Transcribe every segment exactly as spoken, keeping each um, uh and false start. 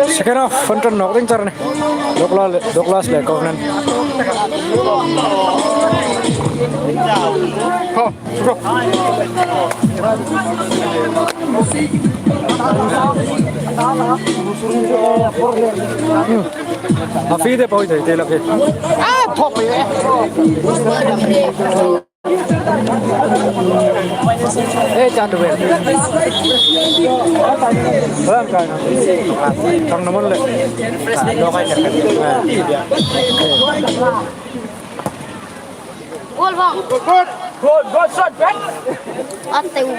Second half, fun tan nawk ding char ni. Douglas le, Douglas le Covenant. Ho, go. A fee de poi de, de la fee. Ah, top e. Eh, chan du wen. Ram kai na. Thang na mon le. Goal bang. Good, good, good shot, Ben. At te u.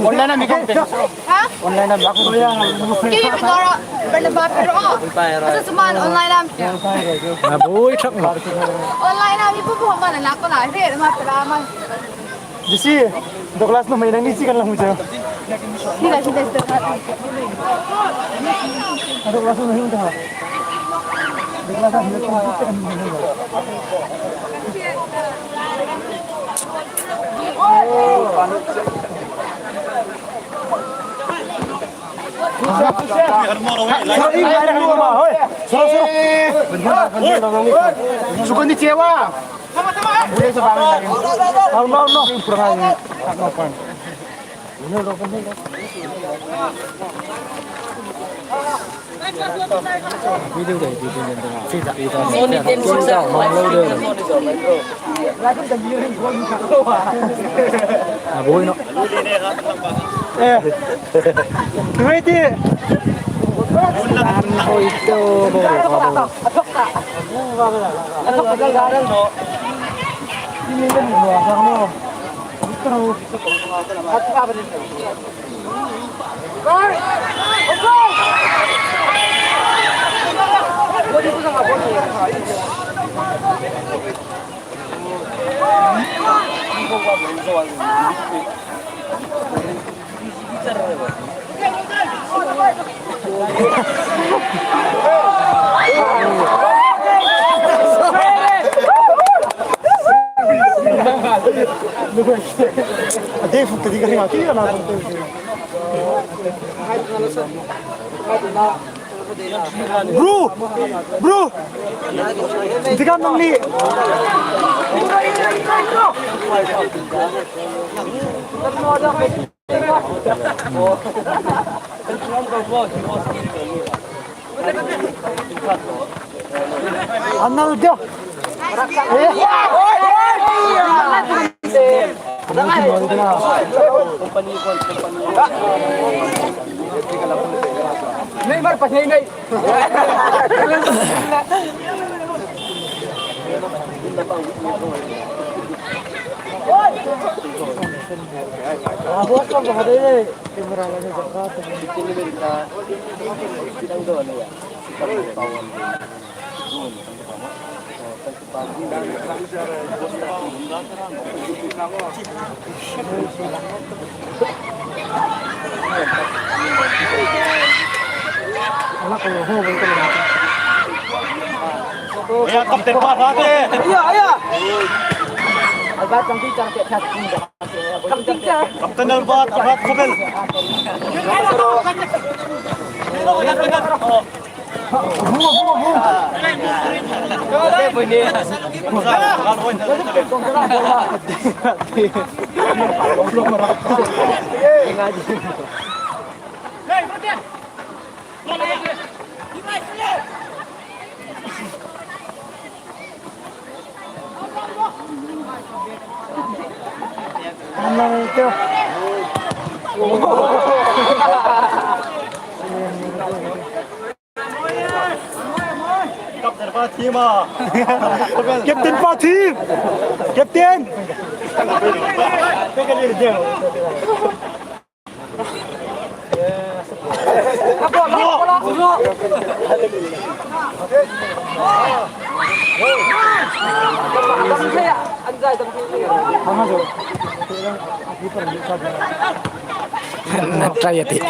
Online am i kan pe. Ha? Online am i kan pe. Ki bi dora, benda ba pero. Asa suman online am pe. Na bui thak na. Online am i pu pu man la ko la, re ma pe la ma. Jisi, Douglas no mai nang ni si kan la mu cha. Sila, sila, sila. Douglas no hin ta. Douglas no hin ta. Sukun di cewa. Bro! Bro! Intikam nang ni. Anal dia. Neymar pas Neymar. Aya, kapten pa, pa te. Aya, aya. Kapten Albert, Albert Kobel. Captain Pathim! Captain! Na try a tih.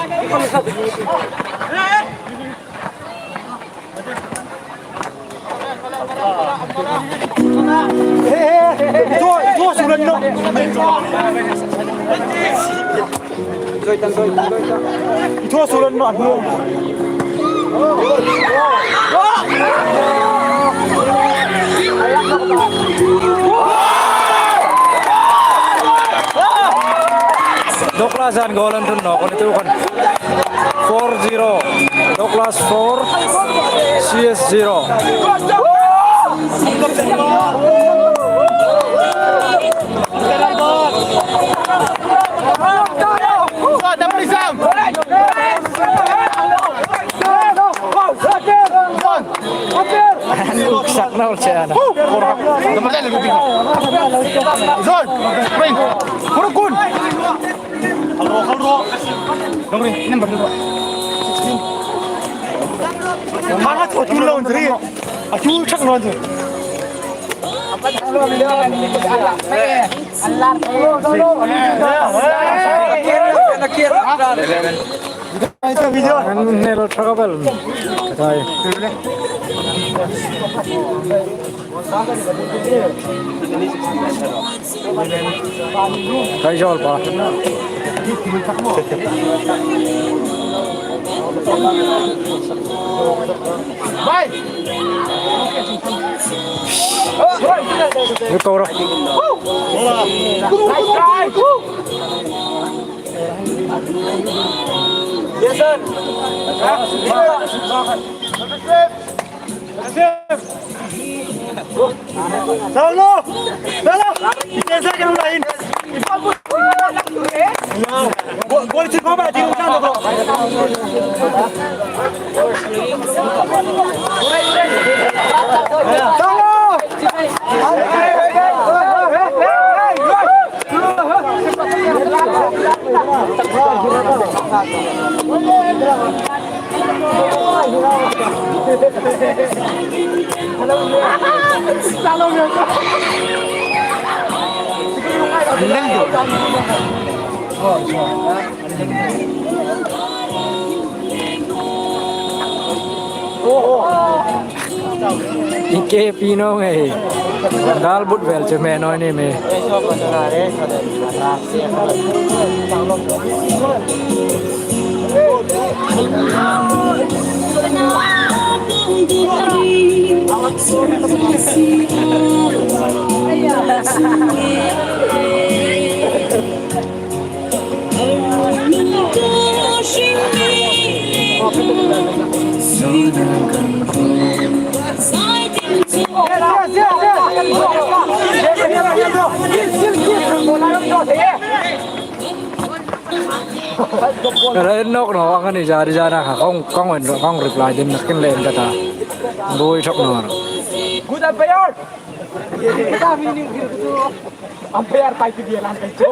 Douglas-an goal an ṭhung nawk a ni tu khan. Four zero. Douglas four, C S zero. Sak naw che a na. Zon, ring, kurkun. Hal ro, hal ro. Dong ring, number ro. Hal ro, thot lo ri. A chu chak lo ri. An hne lo ṭha ka bel. Ka tai. Kai jol pa. Vai. Ni ko ro. Yes, sir. Salo! Salo! Ite sa kenu lain. Go-, gol si ko ba, di usan ko. Salo! Inke pi naw ngei. Dal but vel che me noi ni me. Ka la en nawk naw ang a ni, zari zana kha kong, kong en, kong reply ding nakin le en ka ta. Boi thok naw. Good umpire. Umpire pai ti dia lan kai cho.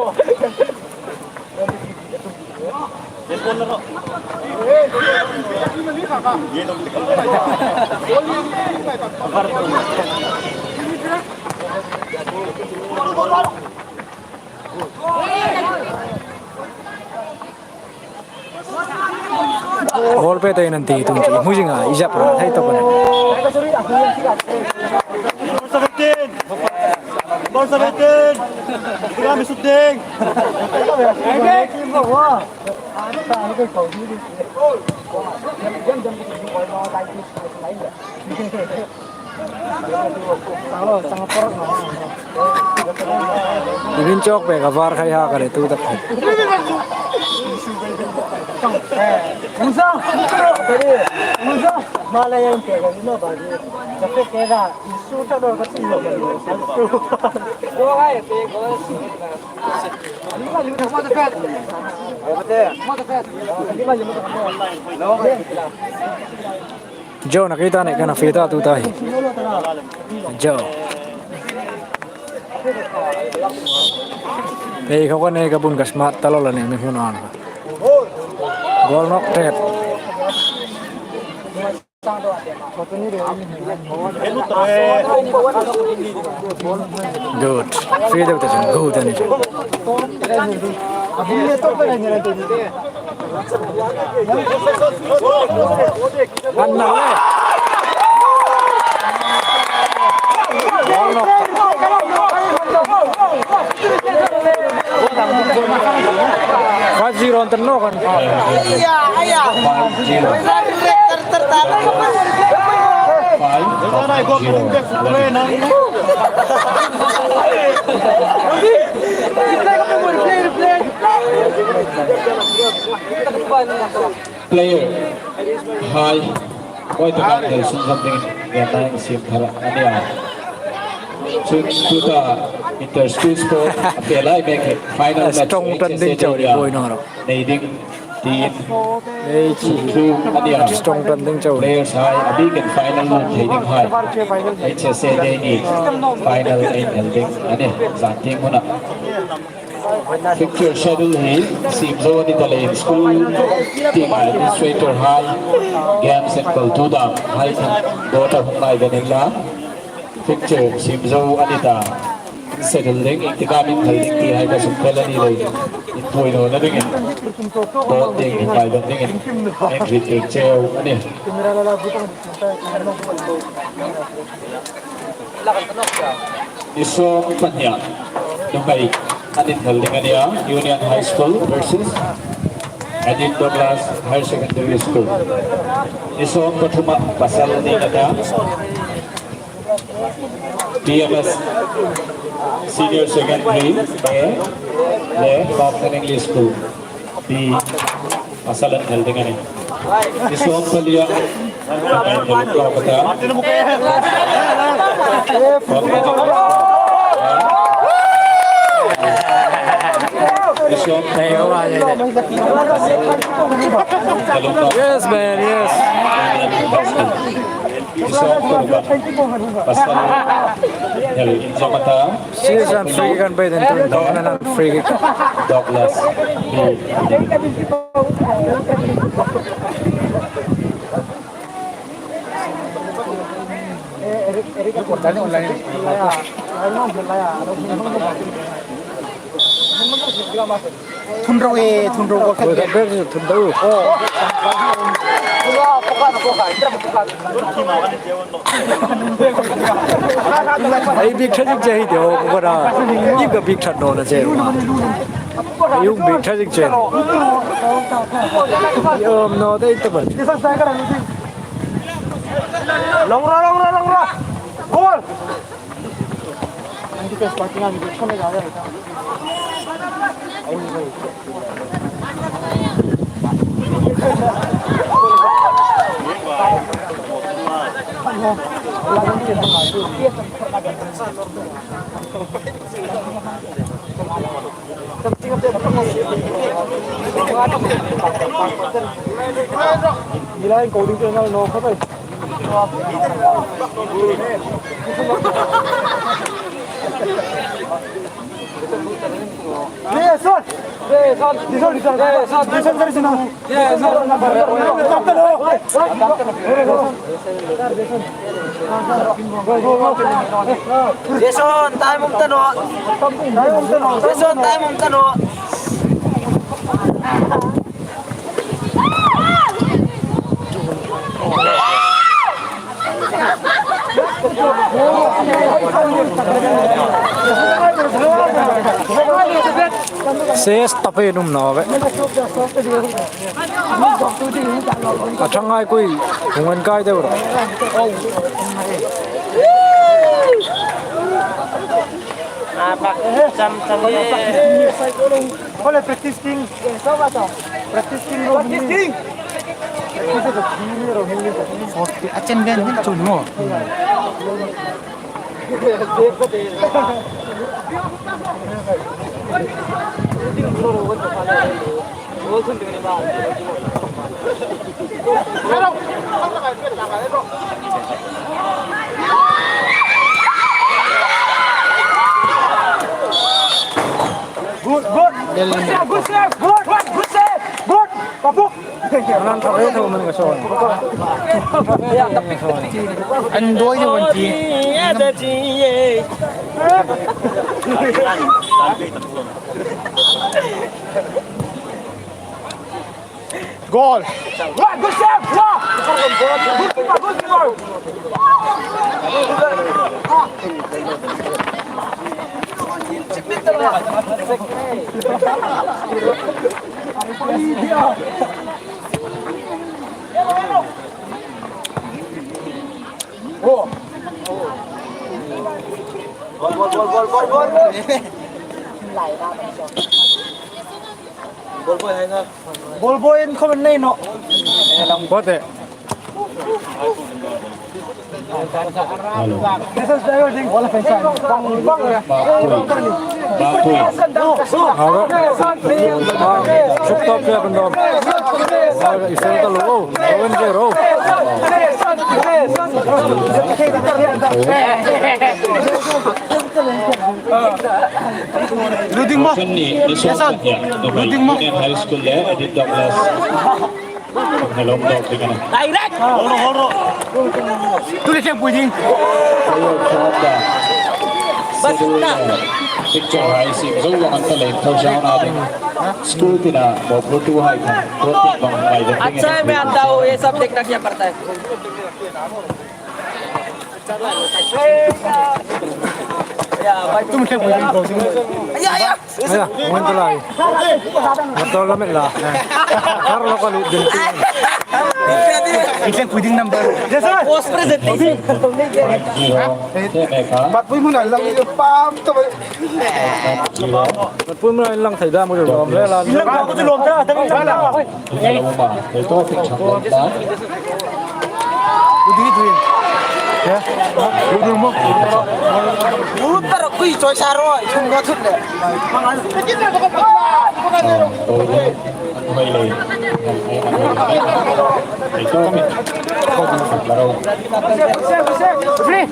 Goal pe te nan ti tun chu. Hmu zing a, i zap ra, thei tawp a nih. Number seventeen. Number seventeen. Tiga mi sut ding. I min chawk pek a var khai ha ka le tu tak khai. Musa! Musa! Malaya in pek a ina ba di. Ka pek ke da. Isu ta do ka ti lo. Go hai pek go. Joe, nakita ne kana fie ta tu ta hi. Joe. Ei, khawk a nei ka bun ka smart ta lo la ne mi hun an. Goal nawk tet. Good. Fie deu ta chun good a ni chu. An na le. zero an tan nawk an. Aya, aya. Five zero. Player hai, oi, ta kan del sung something, ya nang sim thara ania. Chun tuta inter school sport a fe lai mek hi final match strong tan ding chau ni boi nang ro. Nei ding tin. Ei chi. Chu ania. Strong tan ding chau. Players hai a bik in final lut thei ding hai. H S A Day ni final ei hel ding ania. Zan tieng huna. Fixture schedule hi sim zo a ni ta leiin school team administrator hai games and culture dam hai khan board a hung lai ve ning la. Fixture sim zo a ni ta. Schedule ding, iengtik am inhal ding ti hai ka suk fel a ni leiin, inpuinawna dingin, board ding, inhal ding dingin, ei hriet cheu a nih. Ni sawm pahniha nuhmei an inhal ding a nia, Union High School versus Edith Douglas Higher Secondary School. Ni sawm pathuma pasal an ni a ta. P M S Senior Secondary A le Northern English School B pasal an hal ding a nih. Ni sawm pahniha. Yes, man, yes. Pasal hel inzawm a ta. Sir, an free kick an bei den tun, Douglas an free kick. Douglas. Thun ro e, thun ro ko. Oi, kan bek chu thun ro. Ei bik ṭha zing che hi de o, ko ra. Ni ka bik ṭha naw na che. Ei hung bik ṭha zing che. Ei um naw dai ta ban. Long ra, long ra, long ra. Goal. Jason, time um ta naw. Jason, time um ta naw. Ses ta pe num naw ve. A ṭhang ngai kui, hung an kai deu ro. A bak cham cham e. Ole practice ding. Practice ding ro. Practice ding. Practice ding ro. Forty, a chen ben hin chun mo. Good, good. Good save, good, good save, good. Kapuk. An doi deu an ti. Goal. Good save. Good keeper, good keeper. Ball, ball, ball, ball, ball, ball. Ball boy hai na. Ball boy in comment nei naw. Bote. Hello. Bapui. Bapui. Hello. Suk top siya kandom. Isel ka lo. Owen zero. Luding mo. Yes, sir. Luding mo. High School le, Edith Douglas. Hello, Doc, di ka na. Direct! Holo, holo. Tu le siya pwedeng. Basta. Picture hai si zo wa an ta le ko siya na ding. School tina mo photo hai ka. Photo bang mai de. अच्छा है, मैं आता हूँ, ये सब देखना क्या पड़ता है। Tum siya pwedeng ko. Aya, aya. Aya, wan ta lai. Motor la met la. Kar lo ka lu din. Isang pwedeng number. Yes, sir. Post presentation. Pat pui mo na lang yung pam to. Pat pui mo na lang thai da mo lom le la. Lang ko lom ta, ta. Ui, ui, ui. Ya. Ui, ui, mo. Ui, tar, ui, choi sa ro, chung ro thut le. Free.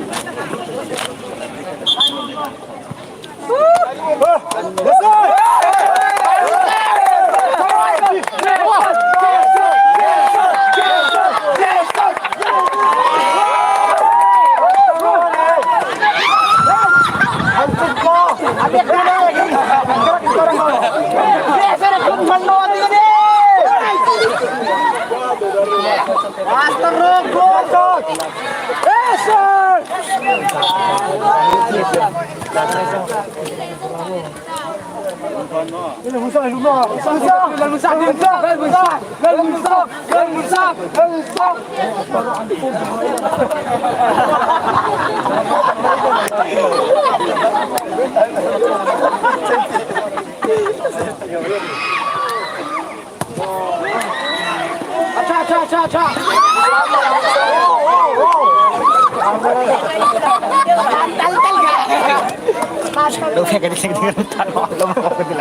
Lo fe ka di sing di.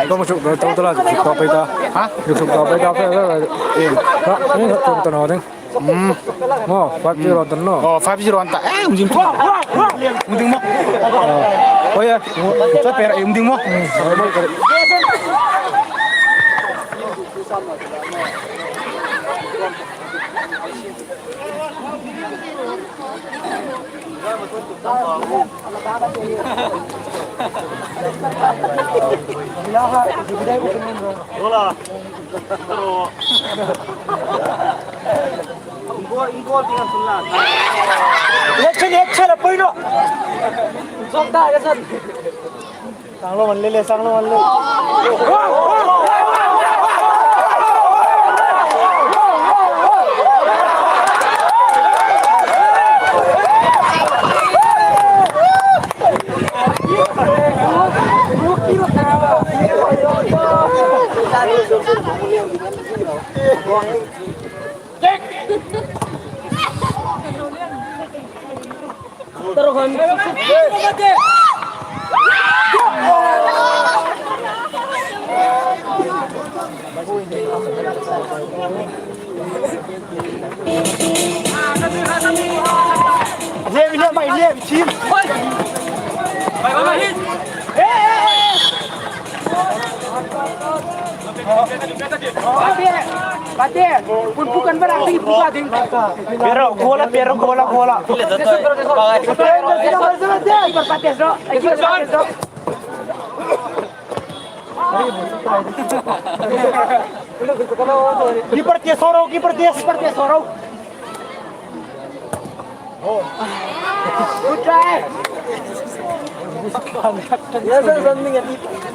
Lo mo suk, lo to la, suk ko pe ta. Ha? Lo suk ko pe ta, fe, fe, fe. Eh, ha, ni to to no ding. Hmm. Mo, five zero to no. Oh, five zero an ta. Eh, um jing. Um jing mo. Oh, ya. Sa pera, um jing mo. Hola. Ingkol, ingkol, tingnan ko lang. Action, action, apoy no. Zong ta, action. Sang lo man le le, sang lo man le. Pate, pate, pun bukan barang sih, buka ding. Pero gola, pero gola, gola. Keeper dia sorok, keeper dia, keeper dia sorok. Good try. Yes, sir, something at least.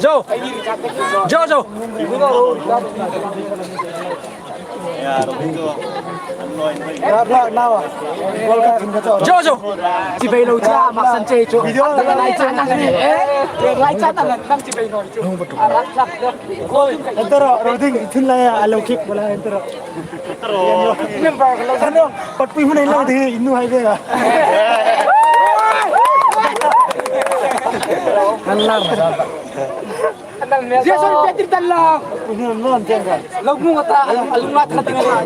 Joe! Joe, Joe! Joe, Joe! Chibai lo cha, maksan che chu. Lai cha na ni. Eh, lai cha na, kan chibai lo chu. Entero, roding, ithin la ya, alo kick bala entero. Member lo. Ano, pat pui hunai lo de, inu hai de. Kan lang. Jason Petri tan la. Lo mu ta, a lung a ta ding la.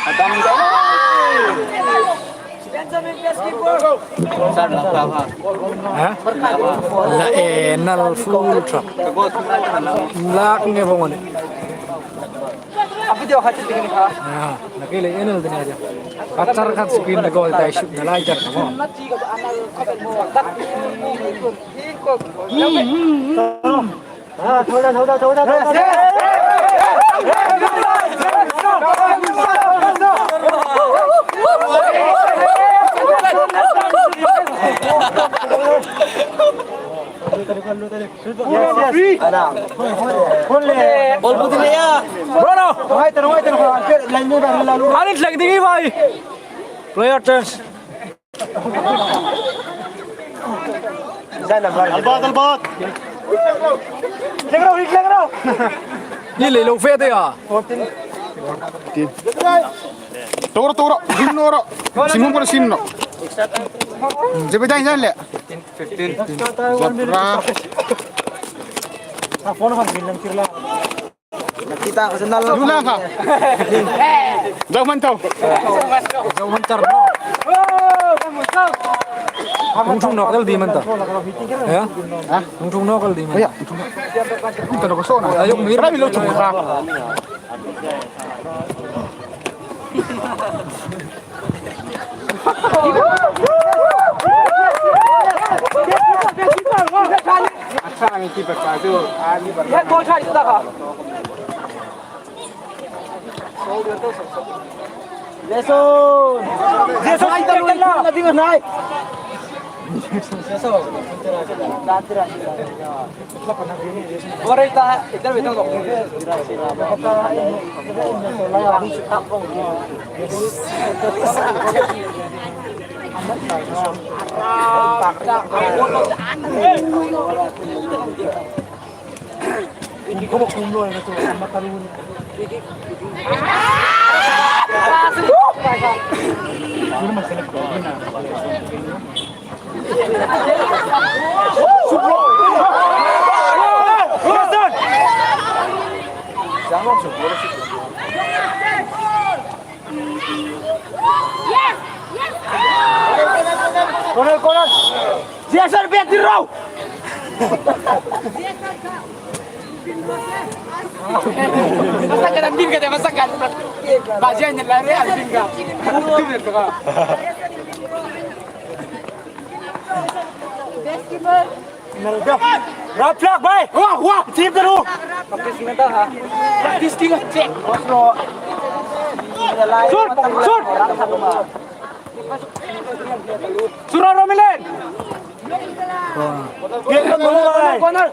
Adam. Ha? La e nal full truck. Lak nge bong ni. A video khat ti ni kha. Ah, na ke le enal de ni aja. Kachar khat screen le goal dai shoot na lai jar mo. Ball put in the air. Bruno. Anit lagi tinggi, bhai. Player change. Albert, Albert. Ni le lo fe te ya. Tora, tora. Sim no, sim no. Jebe dai, dai le. Fifteen. Jabra. Kita ka sandal. Lu lang ka. Jauh mantau. Jauh mantar no. Hung thung nok dal di manta. Ya? Ha? Hung thung nok dal di manta. Ya. Hung thung nok so na. Ayo, mira mi lo thung ka. Jason! Jason, ai, tayo na, na, di na, nai. Jason. Corner, corner. Jason, back to row. Masakan ang bin ka, masakan. Bajan niya lari ang bin ka. Rap lak, bhai. Wah, wah. Team taru. Practice kita ha. Practice kita, check. Shoot, shoot. Sura Romilin. Corner, corner.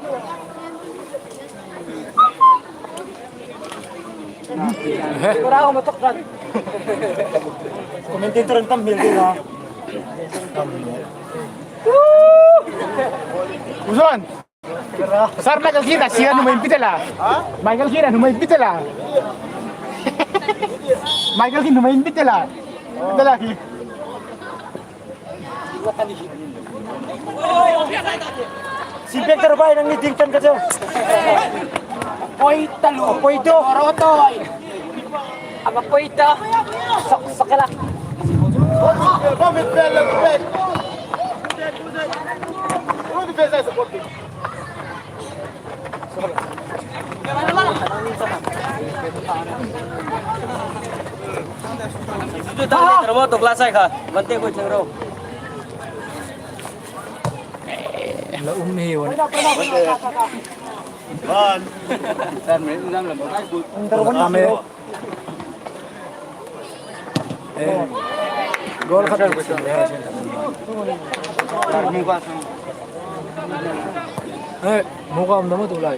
Commentator an tam hmel ding a. Uzon. Sir, Michael Keane a sia nuhmei inpui ta la. Michael Keane a nuhmei inpui ta la. Michael Keane nuhmei inpui ta la. Inpui ta la khi. Simpek tar bai nang ni ding tan ka cheu. Poi ta lu. Poi to. Ro to. Ama poi to. Sok, sok la. Itu tak ada terbawa tu kelas saya kah? Bantai ko cheng ro. La um hi wan. Sir, me jam la. Ame. Eh, goal khat. Eh, mawka um naw maw tulai.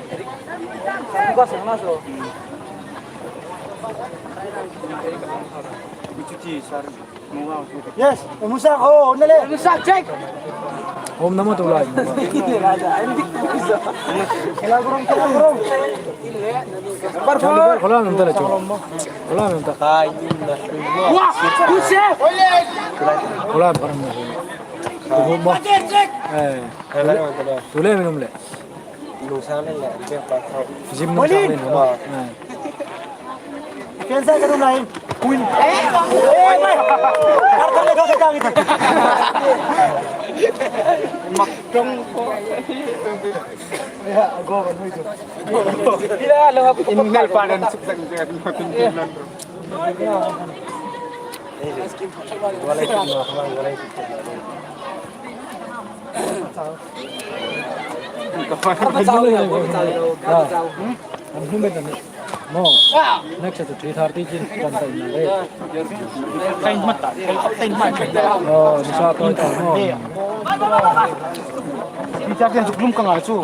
Yes, Musa, oh, nale. Musa, check. Um naw maw tulai. Khela gurung, khela gurung. Khela gurung, khela gurung. Wala, wala, wala. Wala, parang na. Tuhu mo. Eh. Tule minum le. Lungsang le le, dia pa kau. Jim nungsang le no. Eh. Fiansa ka nai. Kuin. Eh, eh, eh. Kar kar le kau ka jang itu. Mak dong ko. Ya, go, go, go. Bila lo aku. In ngai pa dan suk sang jangan. An hmu met a ni. Maw. Next to three thirty chin kan ta in le. Oh, ni sa to ta maw. Ni sa ken zuk lum ka ngai chu. Oh.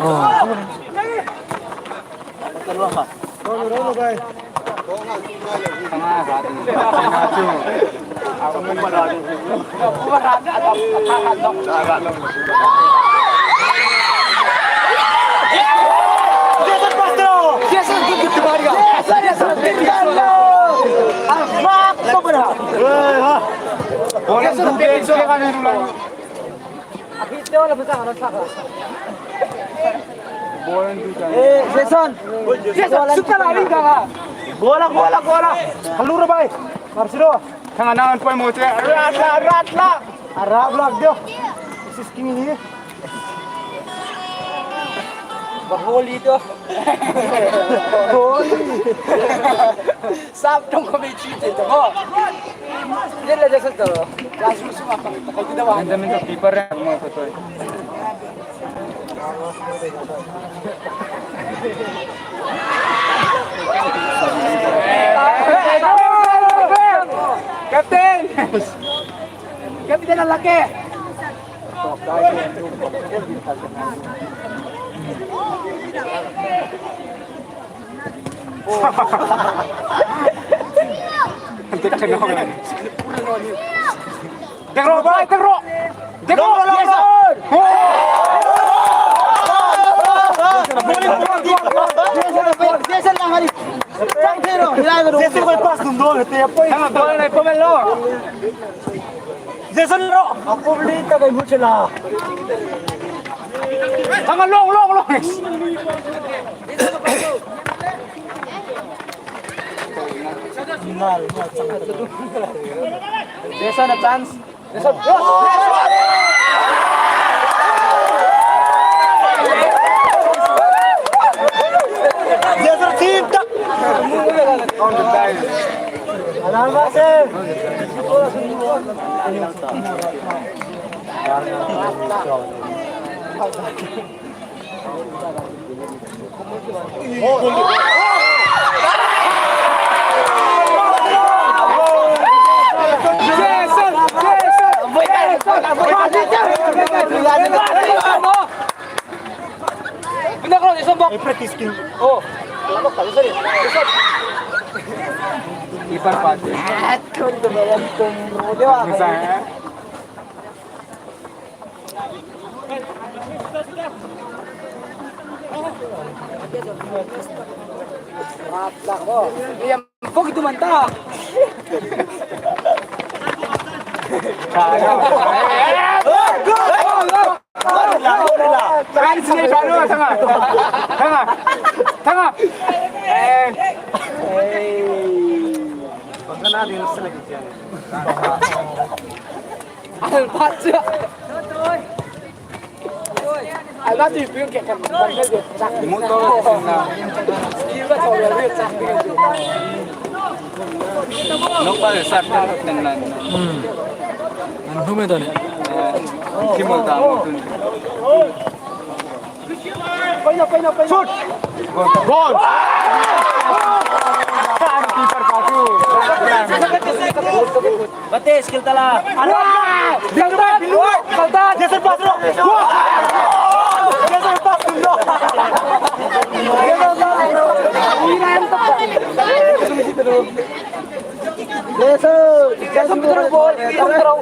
Eh, Jason! Jason, suka la ring ka. Gola, gola, gola. Halura bai. Marsiro. Thang anang an poi mo che. Rat la, rat la. Arab lak dio. Sis king ni. Baholi dio. Holi. Sap tong ko me chi te to. Dia la Jason to. Classroom suma ka. Ka kita wa. Anda minta paper mo to. Captain! Captain ang laki! Dek ro, bai, dek ro. Dek ro, yes, sir. Jason ko pas dum do, te poi. Tang bol nei pomel lo. Jason ro. Aku beli tak kai muchela. Tang long, long, long. Jason a chance. Practice king. Oh. Keeper pa. Masa, eh? Pok itu mantap. Kan sini baru tengah. Tengah. Tengah. Eh. Al-Fatiha. Motor na. Nok ba sat na. Hmm. An hum e tani. Kimol ta mo tun. Shoot! Goal! Bate, skill tala. Jason pass ro. Jason pass ro. Jason, Jason, ball, Jason, throw.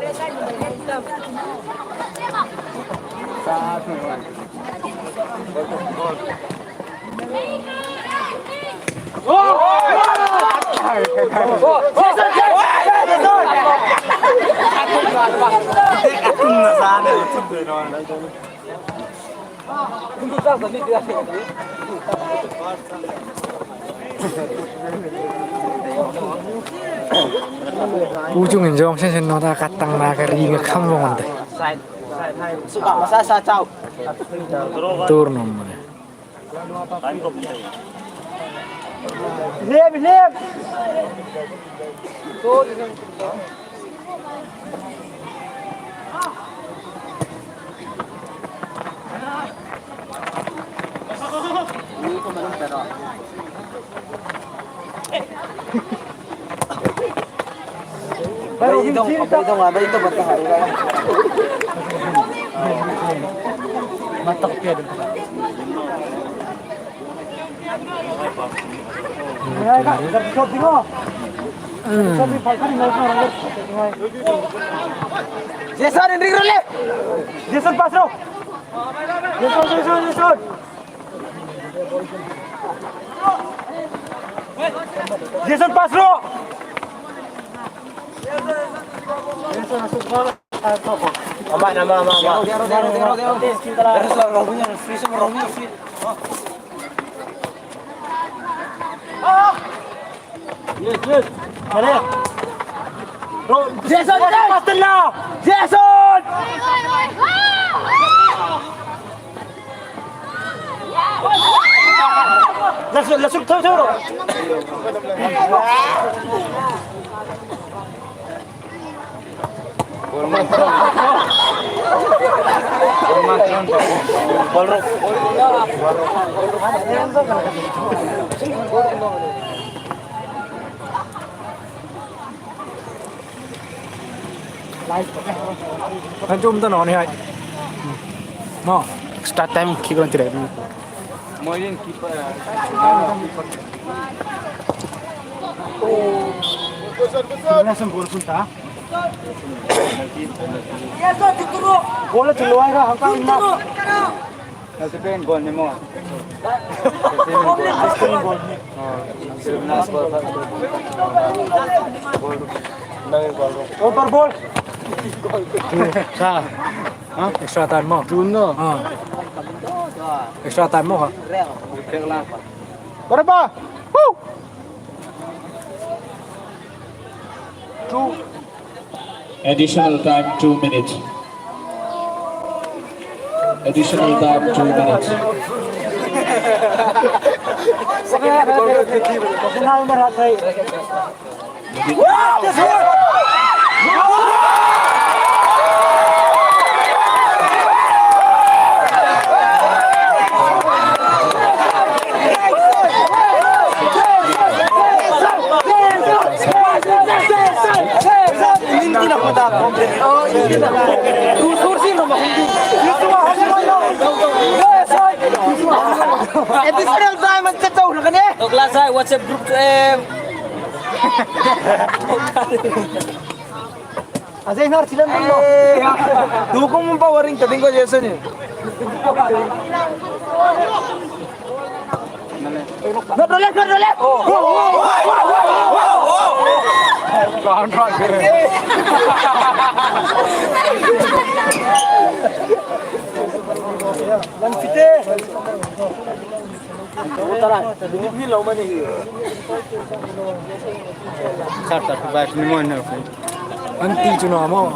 Pu Chung in zawng sen sen naw ta, ka tang na ka ring a kham vawng an tih. Tur nawm mani. Lem, lem. Bai dong, bai dong, bai dong, bai dong. Matak pia dong. Jason, Henry, role. Jason, pass ro. Jason, Jason, Jason. Jason, pass ro. Ama, ama, ama, ama. Free, free, free. Yes, yes. Mare. Ro, Jason, Jason, Jason! Jason! Langsung, langsung, tahu, tahu, ro. Kan chum ta naw ni hai. No. Extra time kick lan ti rei. Moyen keeper. Langsung goal pun ta. Goal chu lo ai ra, hang ka in ma. Spain goal ni maw. Spain goal. Spain goal. Oh, last goal. Goal. Over ball. Sa. Ha? Extra time maw. Jun no. Ha. Extra time maw ha. Berapa? Woo! Two. Additional time, two minutes. Additional time, two minutes. Additional time an che chau hlak a nih. Douglas, ai WhatsApp group chu em. Ajay nar chilan dun lo. Tu kum pa waring ta ding ko Jason ni. Not roll, not roll. Lan fite. An ti chu na maw.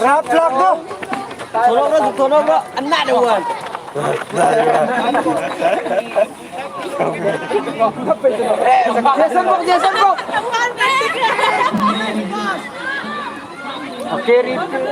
Rap lak do. Tolong do, tolong do. Another one. Jason Bob, Jason Bob. Okay, repeat.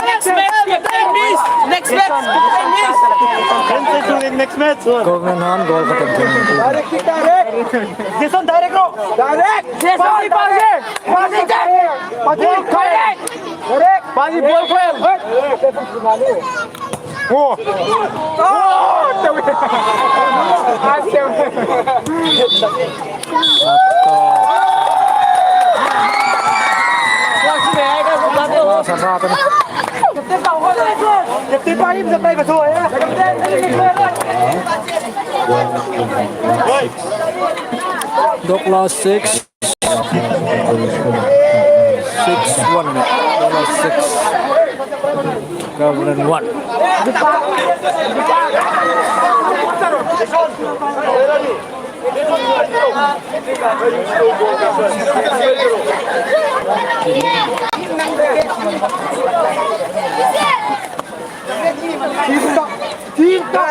Next match, captain, please. Next match, captain, please. Next match. Government han goal khatam. Jason, direct ro. Direct. Jason, pass. Pass. Pass. Direct. Pass, ball fail. Oh. Oh. Douglas six. Six one. Douglas six. Government one. Team top. Team top.